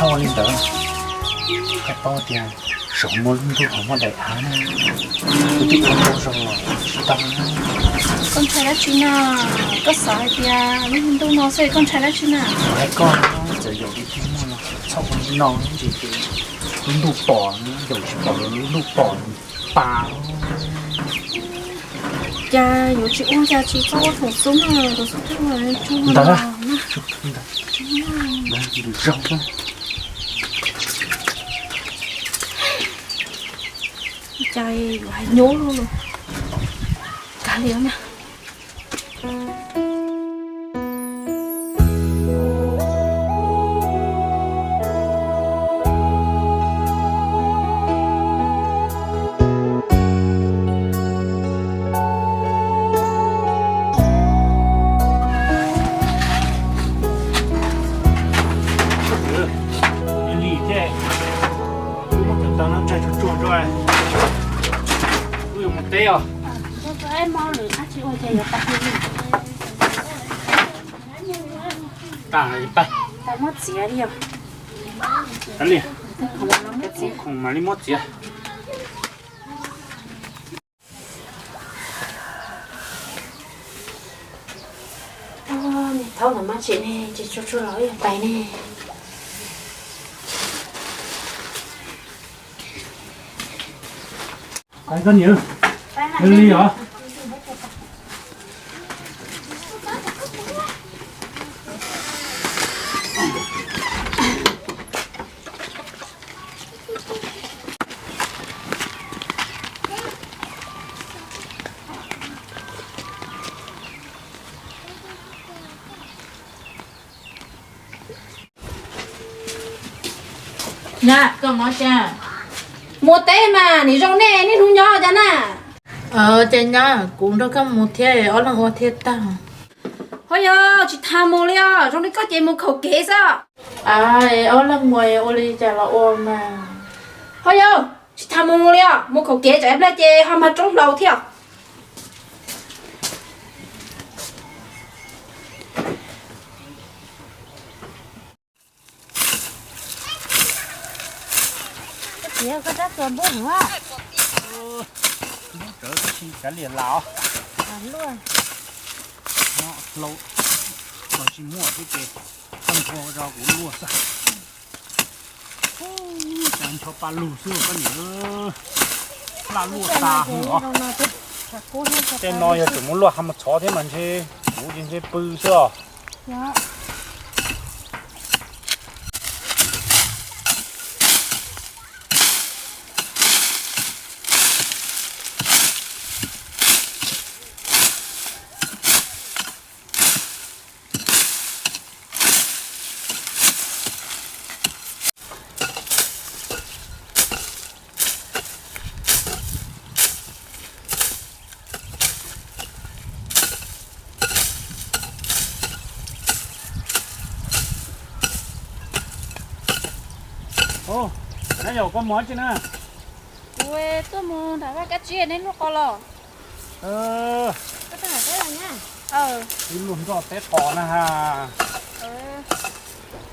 Ua li ntawd, koj paub tias saum muaj lub ntuj hauv muaj daim av na, kuv twb ua ntau zaus los tsis tau na. Koj ntshai dab tsi na? Koj xav hais tias lub ntuj no xwb koj ntshai dab tsi na? Kuv hais koj, txawm yaum li twg muaj los txhob ua li no, ntsis ces lub ntuj pom, yaum tsis pom los lub ntuj pom tas. Cas yuav tsis ua cas tsis txhob ua thaum xub na, thaum xub twb ua tsuag ntawd na. Ntawd ntws zaug na. Cas yuav hais nyuaj luaj los kav liam na. Li thiab, wb muab cov taws no tsaig tsuag tsuag rau, wb yuav mus teb os. Tag li, tag li, khoom mam li muab txiav. Thaub ntawm mab tsev ne, ces tsuag tsuag los ib yam pais ne. Koj niam, li os. Nyab, koj mus cas? Mus teb mas, nim zoo nej niaj hnub nyob cas na? Ces nyab, kuv nrog koj mus thiab, ob leeg ua thiaj tag. Ho yog tsis tas mus li os, zoo li koj ces mus khaum kev xwb. Ob leeg mus ua li cas los ua mas. Ho yog tsis tas mus li os, mus khaum kev tsam ib pliag ces ho mag roob hlau thiab. Koj txiv, koj rab txuas npub heev a. Npub tsawv tab sis kav liam lam os. Luaj. Hlau los tsis muaj xwb ces koj nrho zog kuv luaj xwb. Cas ncho pa lug xwb koj niam. Laj luaj tas hwv os. Tej no yog tseem muab luaj ha mus txhov thiab mas ntshe kuv ces ntshe pw xwb os. Ub, nab yog koj mus dab tsi na? Kuv tuaj mus nram vaj kab tsib, neb luaj qos los? Ib luag nroj teb qos na ha.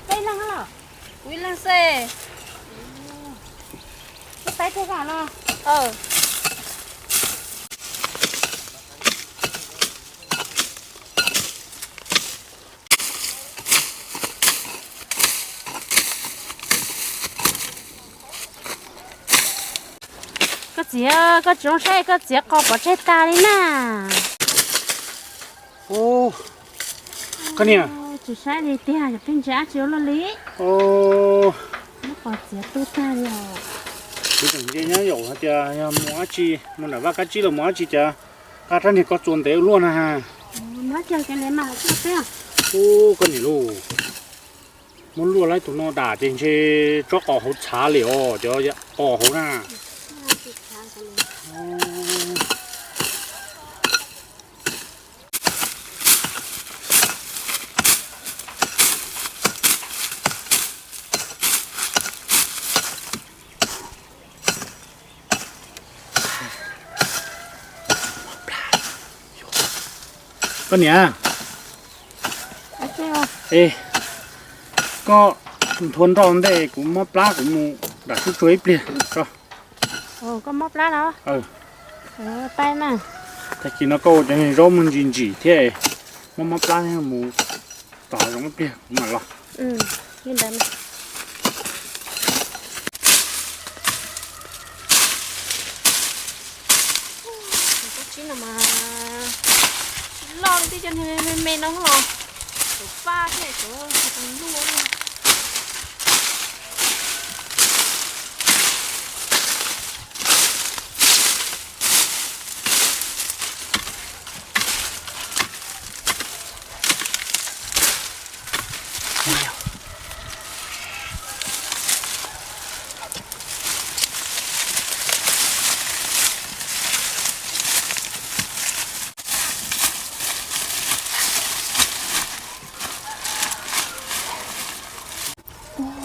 Peb leeg los? Kuv ib leeg xwb. Peb pais tag los? Koj txiv, koj tsis zoo saib koj txiv qos pov tseg tas li na. Koj niam, tsis saib li tiag, yog pheej ntsia dab tsi ua luaj li. Muab qos txiav tu tag li os. Kuv tseem ntsia nyob yaum hais tias yog mus dab tsi, mus nram vaj kab tsib los mus dab tsi cas nqa rab niag ko txuas ntev ua luaj na. Ub, koj niam lauj, muab luaj laib tus no dam ces ntshe tsob qos hauv txhav li os, cov qos hauv na. Koj niam, koj Nthua nroj ntej kuv mob plab kuv mus nram sub tsuag ib pliag tso. Koj mob plab los? Tag kis no koj ua cov niag zaub muag ntsim ntsim thiab, mob mob plab thiab mus tom hav zoov ib pliag kuv mam los. Kab tsib no mas loj li tej cov me me no los, cov paj thiab cov luaj.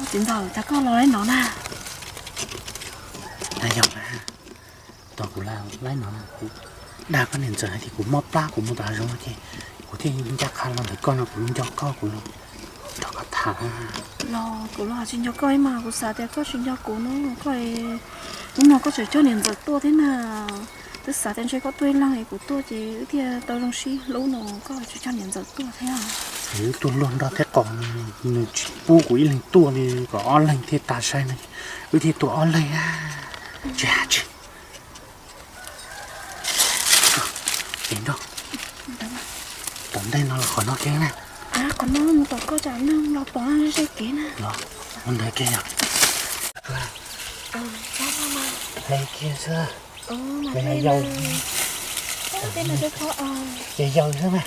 Txiv ntxawm, cas koj los laib no na? Yog na, tos kuv laib no na, kuv dag koj niam ntxawm hais tias kuv mob plab kuv mus tom hav zoov ces kuv thiaj ncaj qha los ntawm koj no, kuv nco koj kuv los nrog koj tham. Los kuv los tsis nco koj ib mas, kuv xav tias koj tsis nco kuv no, koj hnub no koj tseem coj niam ntxawm tuaj thiab na. Twb xav tias ntshe koj tuaj ib leeg es kuv tuaj ces wb thiaj tau zoo sib hlub no, koj tsis coj niam ntxawm tuaj thiab. Wb tuaj luag nrog thiab qos, nws tsis pub kuv ib leeg tuaj li, kom ob leeg thiaj tas saib ne, wb thiaj tuaj ob leeg. Tsis hais tsis. Ces nrog, tom ntej no los qhov no kiag na. Qhov no mus tom koj tsam neeg los pom ze kev na. Los mus ntawd kiag yog. Hais kiag xwb. Ces yawg xwb na.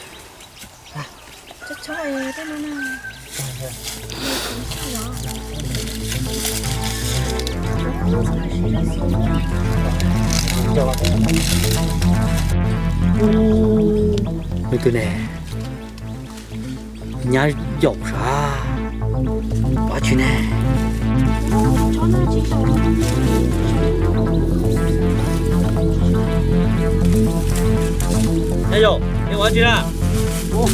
Nws twg ne? Nyab yaum sav, ua tsi ne? Nyab yaum, nej ua tsi na? Koj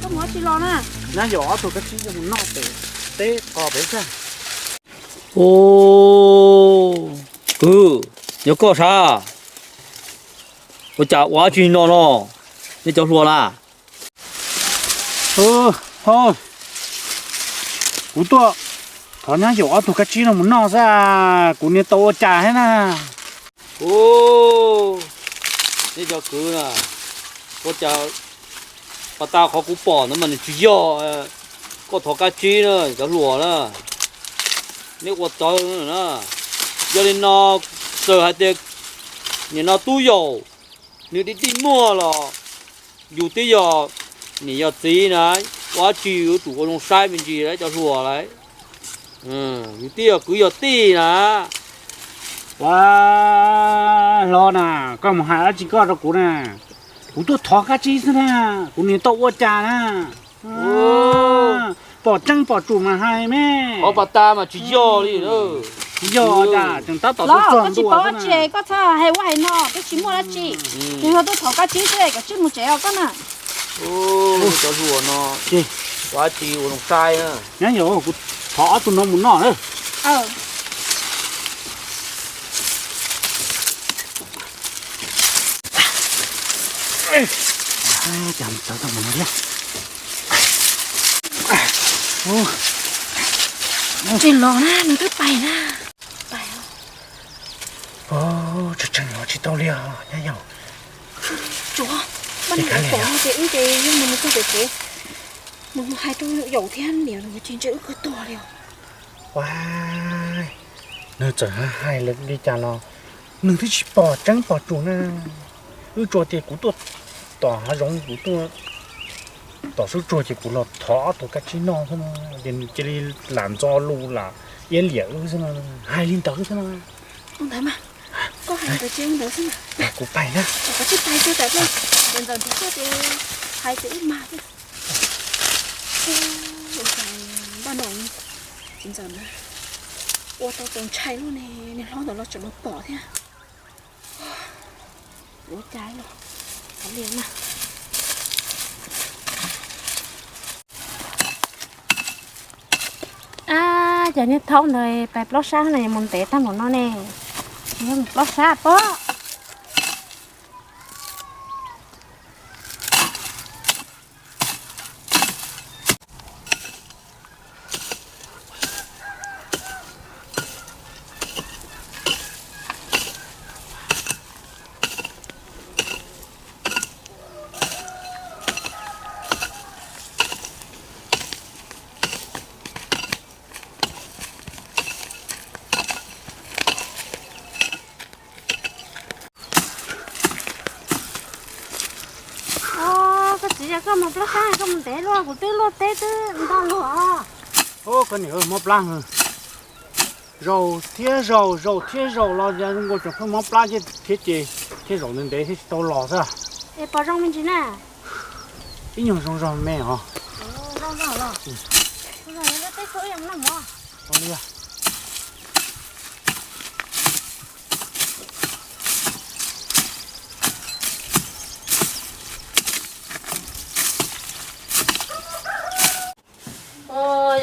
mus ua tsi los na? Nyab yaum ob tug kab tsib coj mus noj pem teb qos pem xwb. Kwv, yog koj sav, ua cas ua dab tsi no no, nej cov hluas na? Kuv tuaj thov nyab yaum ob tug kab tsib no mus noj xwb, kuv niam tau ua cas thiab na. Nej cov kwv na, ua cas pas tas qhov kuv pom ntawd mas nws tsis yog koj thov kab tsib na cov hluas na. Nej ua txawv na. Yog li no, txawm hais tias nim no tub yaum nws tij tij muag los yus twb yog niam yog txiv na, ua dab tsi yuav tsum ua zoo saib me ntsis lawm cov hluas lawm. Yus twb yog kwv yog tij na. Ua hlob na, koj mus hais dab tsi koj rau kuv na? Kuv tuaj thov kab tsib xwb na, kuv niam tau ua cas na? Pom tseeb pom tsum mas hais me. Qhov pas tas mas tsis yog li. Tsis yog cas tseem tab tom tuaj txog ntua xwb na. Koj tsis paub dab tsi koj txhob hais ua hais no, twb tsis muaj dab tsi. Nws ho tuaj thov kab tsib xwb, kab tsib mus tsev os koj na. Cov hluas no, ua dab tsi ua zoo saib na. Nyab yaum, kuv thov ob tug no mus noj na. Cas txawv tau mus no thiab. Tsis los na, nws twb pais na. Tseeb tseeb los tsis tau li os nyab yaum. Tsuav, mas nws pom no ces wb ces yeej mus mus txog pem tsev, mus mus hais rau yaum thiab niam ces ntshe wb kawg tuag li os. Ua, nws txawm hais li cas los nws twb tsis pom tseeb pom tsum na. Wb tsuas tias kuv tuaj tom hav zoov, kuv tuaj tom sub tsuag ces kuv los thov ob tug kab tsib noj xwb no, ces nws cia li lam ntxo lus lam iab liam wb xwb no, hais li ntawd xwb no. Ua ntawd mas, koj hais ntawd ces ua ntawd xwb mas. Kuv pais na. Koj tsis pais tsuag tam ntawd, ntxawm nrhiav koj ces hais tias wb mag xwb. Ua cas npaj no txiv ntxawm na, ua tau txaus ntshai luaj ne, niag hlob ntawd los tseem los pom thiab. Ua cas los kav liam na. Ces niag thaub ntawd pais plob sab no yuav mus ntev tag npaum no ne, yuav mus plob sab pob. Koj txiv, yog koj mus plob sab koj mus ntev luaj, kuv twb luaj teb twb nto luag os. Koj niam, mob plab. Zaum thiab zaum, zaum thiab zaum los zoo nkaus tseem pheej mob plab thiab ces, thiab zaum ntev ntev thiab tsis tau los xwb. Es pom zoo me ntsis na. Ib nyuag zoo zog me os.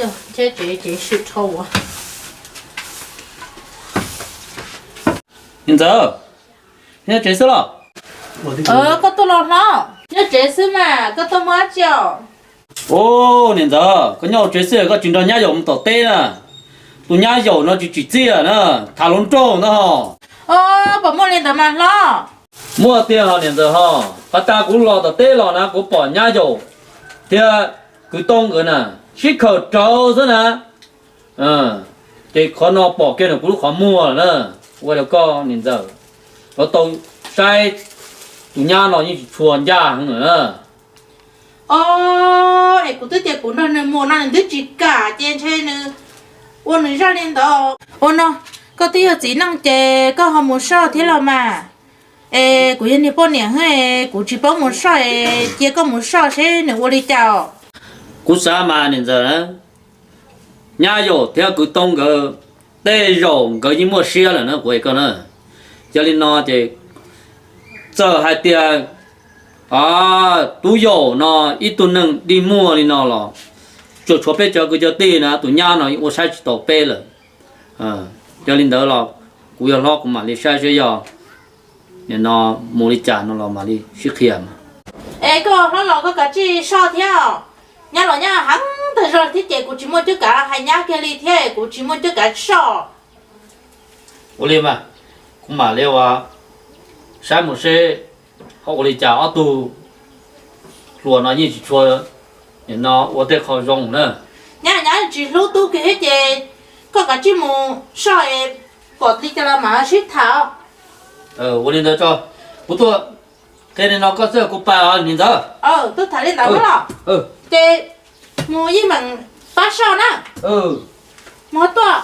Yog cheb tsev ces swm dhau ua. Niam ntxawm, nyob tsev xwb los? Koj tuaj los hlob, nyob tsev xwb mas koj tuaj muaj dab tsi os? Ub, niam ntxawm, koj nyob tsev xwb koj tsis nrog nyab yaum mus tom teb na? Tus nyab yaum no tsis tsim txiaj na, tham hluas nraug ntag ho. Puas muaj li ntawd mas hlob? Muaj tiag ho niam ntxawm ho. Qhov tas kuv los tom teb los na kuv pom nyab yaum thiab kwv Toob nkawd na sib khawm rau xwb na. Ces qhov no pom kiag ntawm kuv lub qhov muag lawm na. Ua rau koj niam ntxawm, yuav tau saib, tus nyab no yeej tsis tshua ncaj heev lawm na. Os, es kuv twb tias kuv nrog nws mus no nws twb tsis kam ces ntshe nws ua nws zaj li ntawd. Ua no, koj twb yog txiv neej ces koj ho mus soj thiab los mas. Es kuv yog niag poj niam xwb, kuv tsis paub mus soj, cia koj mus soj seb nws ua li cas os. Kuv xav mas niam ntxawm, nyab yaum thiab kwv Toob nkawd tej zaum nkawd yeej muaj siab lawm na kuv hais koj na. Yog li no ces txawm hais tias tub yaum no ib tug neeg dig muag li no los tsuas tshuav peb cov kwv cov tij na, tus nyab no yeej ua saib tsis taus peb lawm. Yog li ntawd los kuv yog hlob kuv mam li saib seb yog nim no mus li cas no los mam li sib qhia mas. Es koj hlob los koj kav tsij soj thiab. Nyab los nyab heev tag zog thiab ces kuv tsis muaj cuab kav hais nyab kiag li thiab kuv tsis muaj cuab kav soj. Ua li mas, kuv mam li ua saib mus seb ho ua li cas ob tug hluas no yeej tsis tshua nim no ua tej qho zoo na. Nyab nyab tsis hlub tub kiag thiab ces koj kav tsij mus soj es pom li cas los mam sib tham. Ua li ntawd tso, kuv tuaj qhia li no koj xwb kuv pais os niam ntxawm. Tuaj tham li ntawd los ces mus yeej meem pab soj na. Mus tuaj.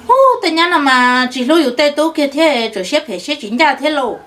Ub, tej nyab no mas tsis hlub yus tej tub kiag thiab tseem siab phem siab tsis ncaj thiab lauj.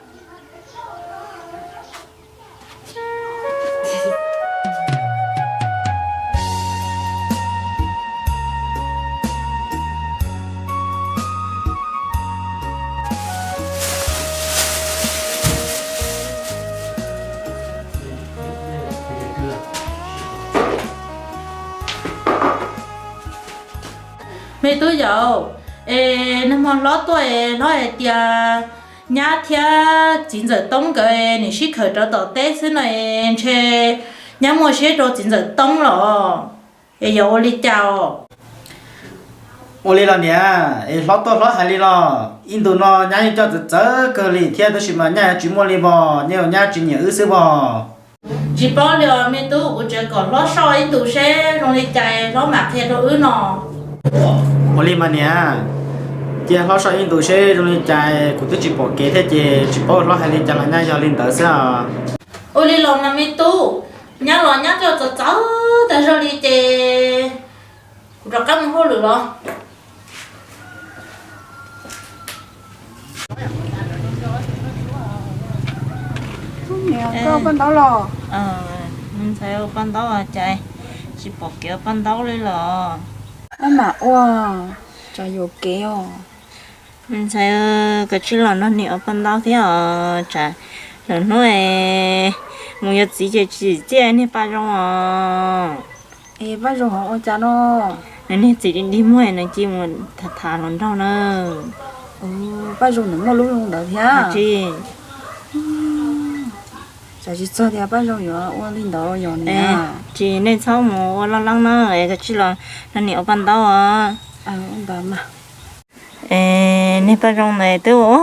Me tub yau, es nag hmo hlob tuaj es hlob hais tias nyab thiab txiv ntxawm Toob nkawd nws sib khawm rau tom teb xwb no es ntshe nyab muaj siab rau txiv ntxawm Toob los es yuav ua li cas os? Ua li los niam, es hlob tuaj hlob hais li los ib ntus no nyab yeej coj txawv txawv kawg li thiab tab sis mas nyab yuav tsis muaj li vos, nyab yuav nyab tsis nyiam wb xwb vos. Tsis paub li os me tub, kuv tseem kom hlob soj ib ntus seb zoo li cas hlob mam qhia rau wb no. Ua li mas niam, cia hlob soj ib ntus seb zoo li cas, kuv twb tsis pom kev thiab ces tsis paub hlob hais li cas los nyab yog li ntawd xwb os. Ua li los mas me tub, nyab los nyab coj txawv txawv tag zog li ces kuv rov qab mus hauj lwm los. Koj ua paj ntaub los? Ntxhais ua paj ntaub cas tsis pom kev ua paj ntaub li los? Maj mam ua, tsam yuam kev os. Ntxhais, koj tsis los nrog niam ua paj ntaub thiab os, tsam lwm hnub mus yuav txiv ces tsis txiaj niag Paj Zoo os. Es Paj Zoo ho ua cas no? Nws niag txiv dig dig muag nws cia mus tham hluas nraug na. Paj Zoo nws muaj lub zoo ntawd thiab. Tsis, tsam tsis txog tias Paj Zoo yuav ua li ntawd yom niam. Tsis, nej txhob mus ua loj leeb na, es koj tsij los nrog niam ua paj ntaub os. Ntawd mas. Es niag Paj Zoo ntawd twb ua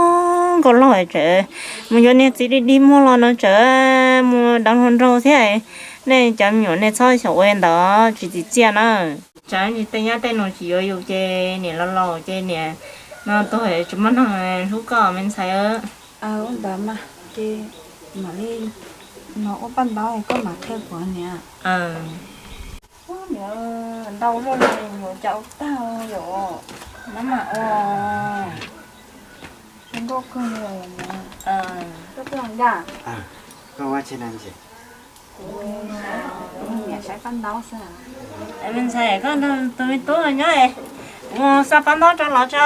nkauj laug tseem mus yuav niag txiv dig dig muag los no tseem mus deev hluas nraug thiab. Nej cov me nyuam nej txhob xyaum ua ntawd, tsis tsim txiaj na. Tsam ib ntsis tej nyab tej nus tsis yuav yus ces niam laus laus ces niam no tuag tsis muaj neeg hlub koj me ntxhais. Ua ntawd mas ces mam li no ua paj ntaub koj mam qhia kuv niam. Ntau luaj li yuav cas ua tag yom. Mab mam ua nkauj kawg li. Koj twb ncaj. Koj ua tsi na? Kuv niam saib paj ntaub xwb. Me ntxhais, koj nrog tus me tub nyob, kuv xa paj ntaub rau lawv tso.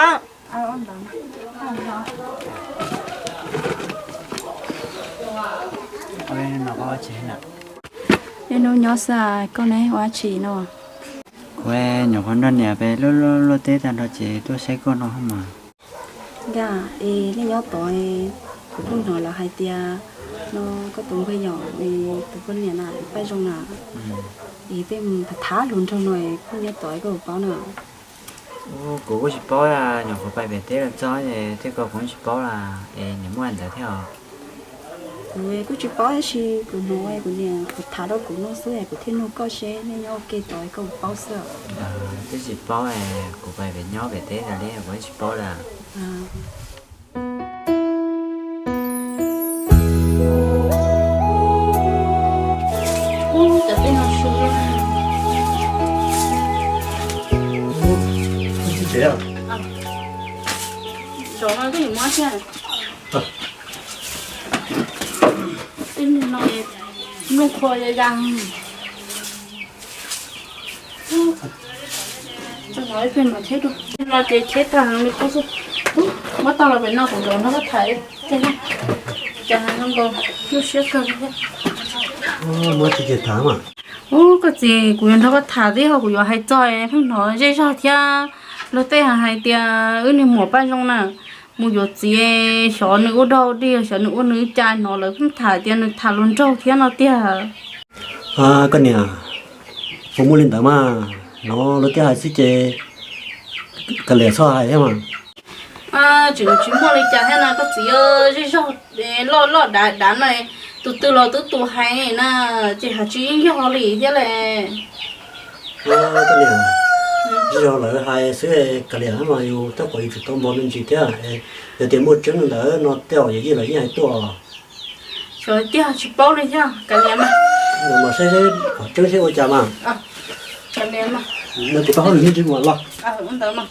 Niaj hnub nyob xwb, koj ne ua dab tsi no? Kuv nyuam qhuav nrog niam pem luaj luaj teb tag nrho ces tuaj saib koj no mas. Nkaj, es nej nyob tod, kuv kuj hnov lawv hais tias no koj tus npawg yom, tus poj niam na, Paj Zoo na, es peb mus tham hluas nraug no, koj nyob tod koj puas paub na? Kuv kuj tsis paub, nyuam qhuav pais pem teb los txog thiab ko kuv tsis paub las, es nws muaj ntawd thiab os. Kuv kuj tsis paub tab sis kuv hnov kuv niam kuv tham rau kuv no xwb es kuv thiaj nug koj seb nej nyob ua ke tod koj puas paub xwb. Twb tsis paub, kuv pais pem nyob pem teb tas li kuv tsis paub las. Zov no twb yuav muab thiab. Tej no mloog qhuav ya ya. Tso no ib pliag mam cheb dua. No ces cheb tag li qub xwb. Muab tau los pem no kuv zov nrog koj tham. Cas zoo nkaus nyuaj siab kawg li thiab. Muab tsis ces tham mas. Ub, koj txiv, kuv yuav nrog koj tham tib ho kuv yuav hais txog pheej hnov zej zog thiab. Luag tej hais tias wb niag muam Paj Zoo na, mus yuav txiv xyov nws ua dog ua dig xyov nws ua nws cas, hnov lawv pheej tham tias nws tham hluas nraug thiab no tiag. Koj niam, puas muaj li ntawd mas? Hnov luag tej hais xwb ces kav liam txhob hais thiab mas. Tseem tsis muaj li cas thiab na koj txiv, zej zog loj loj dav dav no, tus twg los twb tus hais na, ces hais tsis yeej yog li thiab li. Koj niam, zej zog lawv hais xwb kav liam mas, yus tab kuv yus tsum tau npog me ntsis thiab. Yog tias muaj tseeb ntawd no tej zaum yawm yij lawv yeej hais tuaj. Xyov tiag tsis paub li thiab, kav liam mas. Mas saib seb qhov tseeb seb ua cas mas. Kav liam mas. Nws tus pab hauj lwm yeej tsis muaj los. Ntawd mas.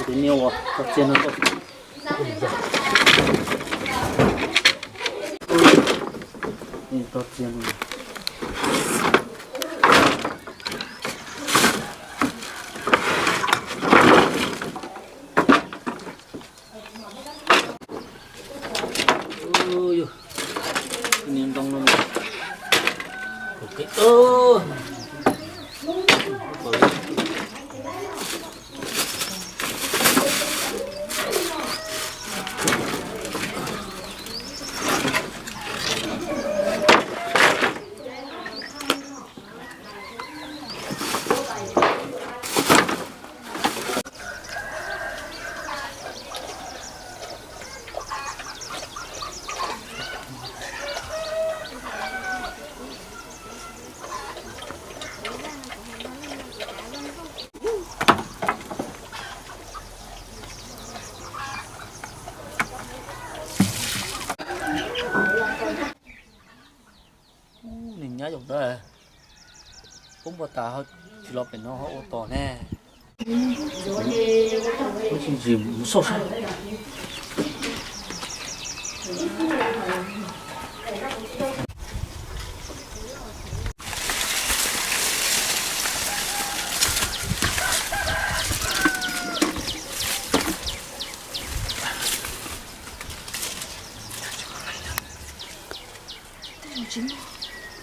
Tus niag uas txiag no. Nws nyab yau ntawd, poob npua tas hauv Tsis los pem no ua tos ne. Ntsis mus xauj saib.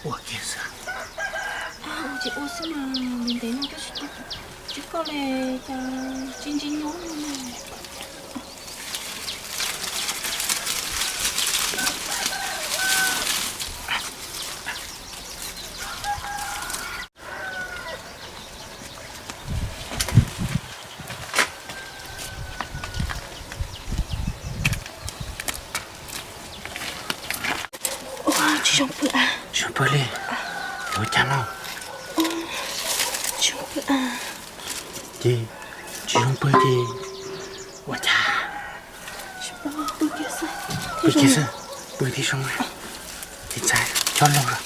Ua kiag xwb. Ua tsis ua xwb mas ntev ntev no tab sis tsis koj li cas tsis ntsib nyuj. Tsis zoo pw, tsis zoo pw li. Yuav cas no? Tsis zoo pw, ces tsis zoo pw ces ua cas? Pw kiag xwb, pw tib zoo, ces ntshai chob loj lawm.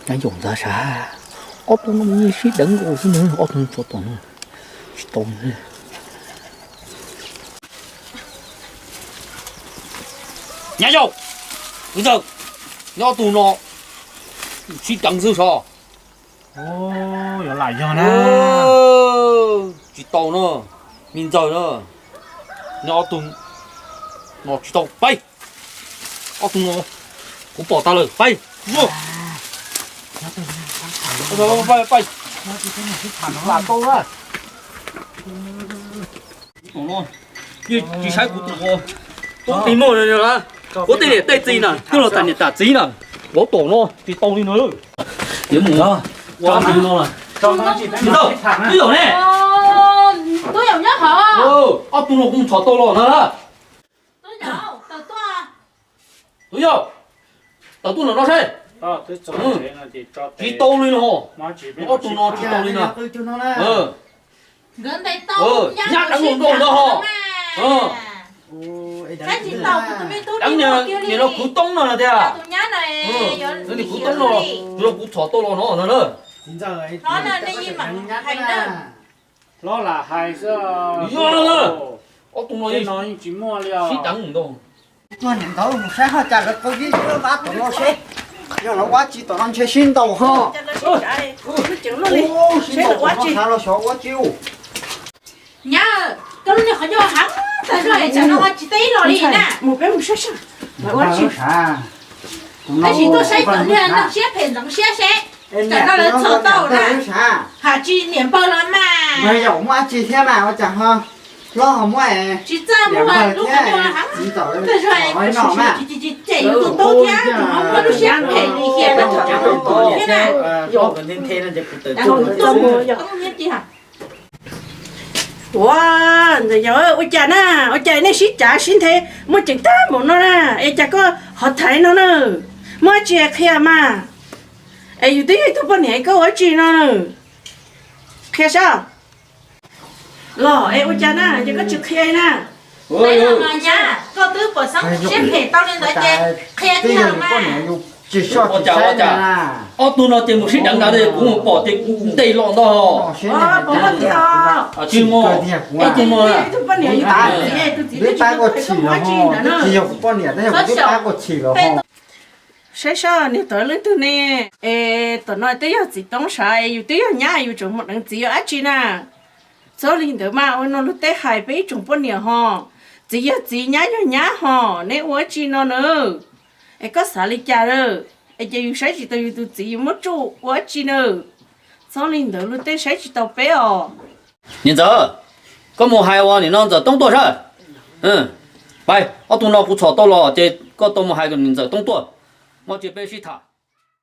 Nyob zoo ntag sav, ob tug no yeej sib deev nkaus xwb na, ob tug no tso tom no tsis tau. Nyab yau, ntxawm, nyob ob tug no sib deev xwb sav. Yuav lam yog na. Tsis tau na, me ntxawg na, nyob ob tug no tsis tau, pab. Ob tug no kuv pom tag lawm, pab. Lam tau na. Yeej tsis saib kuv tus, tub plig muag no, kuv tej niam tej txiv na, twb los tas niam tas txiv na, kuv tom no tsis tau li no. Yuav mus no, twb yog ne. Ob tug no kuv txhom tau los na. Twb yog, tawm tuaj ntawm no seb. Tsis tau li no, ob tug no tsis tau li no. Nyab deev mus nrau no ho. Deev nim no khwv toob no tiag. Nim khwv toob no, kuv txhom tau los no na. Hlob lam hais xwb. Yog, ob tug no yeej tsis muaj li os. Sib deev ntau. Tuaj niam ntawd mus saib ho cas lawv qw vij vwb vab tom no seb yog lawv ua tsi tom no ntshe sib ntaus ho. Sib ntaus tom no xav los xyov ua tsi u. Nyab, koj lub niag qhov ncauj heev tag zog es tsam no ho tsis teb ib los li na. Mus peb mus saib saib lawv ua tsi. Tab sis tuaj saib tom niag no siab phem ntxeev siab seb tsam no lawv txhom tau na. Has tsis niam npawg los mas. Yog muaj dab tsi thiab mas ua cas ho hlob ho muab tsis txaj muag lub qhov ncauj heev tag zog es kuv sim sim tsis tsis cem yus tus tub thiab tseem ho muaj lub siab phem li kiag na thaum tsam no thiab na. Ua, ntawm yog ua cas na, ua cas nej sib cav sib nthe muaj ceem tag npaum no na, es cas koj ho thaiv no na, muaj dab tsi qhia mas, es yus twb yog ib tug poj niam koj ua dab tsi no na, qhia saib. Los es ua cas na, ces koj tsis qhia na. Nyab, koj twb pom xeeb siab phem tau li ntawd ces qhia kiag mas. Tsis soj tsis saib na. Ob tug no ces mus sib deev ntawd kuv mus pom ces kuv ntej los ntag. Tsis mus, ob tug no, twb pab kuv chim los ho, tsis yog kuv poj niam tab yog kuv twb pab kuv chim los ho. Saib seb niag tod leej twg ne? Es tom no twb yog txiv toob sav es yus twb yog nyab yus tseem mus deev txiv ua dab tsi na? Txhob li ntawd mas ua no luag tej hais peb ib tsoom poj niam ho. Txiv yog txiv, nyab yog nyab ho, neb ua dab tsi no na? Es koj xav li cas lawm? Es ces yus saib tsis taus yus tus txiv yus muab tsuj ua dab tsi na? Txhob li ntawd luag tej saib tsis taus peb os. Niam ntxawm, koj mus hais ua niam no ntxawm toob tuaj saib. Pais, ob tug no kuv txhom tau los ces koj tau mus hais kom niam ntxawm toob tuaj, muaj dab tsi peb sib tham.